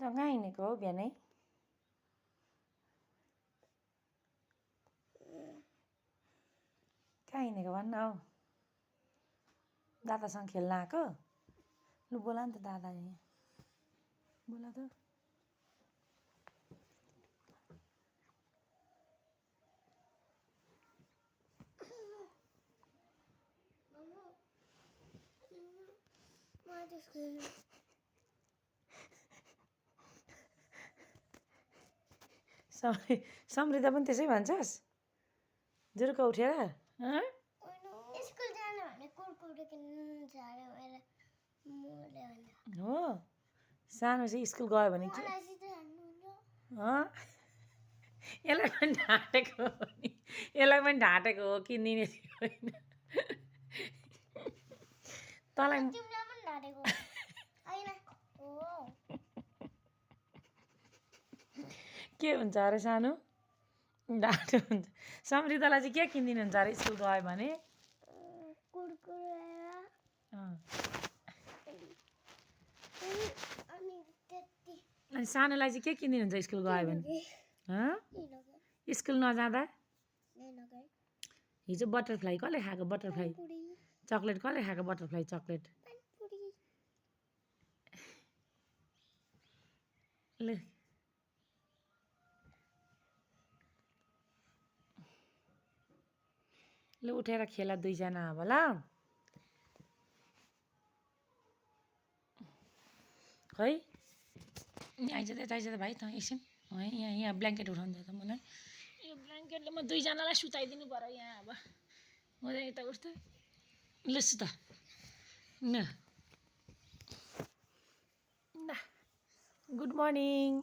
कहाँ हिँडेको हो बिहानै कहाँ हिँडेको भन्न हौ दादासँग खेल्न आएको लु बोला नि त दादा यहाँ बोला त समृद्ध पनि त्यसै भन्छस् जुरुक्क उठेर स्कुल जानु भने कुरकुरे किन्नु छ अरे मेरो मोले भन्दा हो सानो चाहिँ स्कुल गयो भने के मलाई चाहिँ जान्नुहुन्छ यसलाई पनि ढाँटेको हो नि यसलाई पनि ढाँटेको हो किनिदिने थियो होइन तँलाई तिमीलाई पनि ढाँटेको होइन हो के हुन्छ अरे सानो ढाँटो हुन्छ समृद्धलाई चाहिँ के किनिदिनुहुन्छ अरे स्कुल गयो भने कुरकुरे अनि त्यति अनि सानोलाई चाहिँ के किनिदिनुहुन्छ स्कुल गयो भने स्कुल नजाँदा हिजो बटरफ्लाई कसले खाएको बटरफ्लाई चक्लेट कसले खाएको बटरफ्लाई चक्लेट ल ल उठेर खेला दुईजना अब ल खै यहाँ आइज त यता आइज त भाइ त एकछिन है यहाँ ब्ल्याङ्केट उठाउनु त मलाई यो ब्ल्याङ्केटले म दुईजनालाई सुताइदिनु पऱ्यो यहाँ अब म चाहिँ यता उठ्छ ल सुत न गुड मर्निङ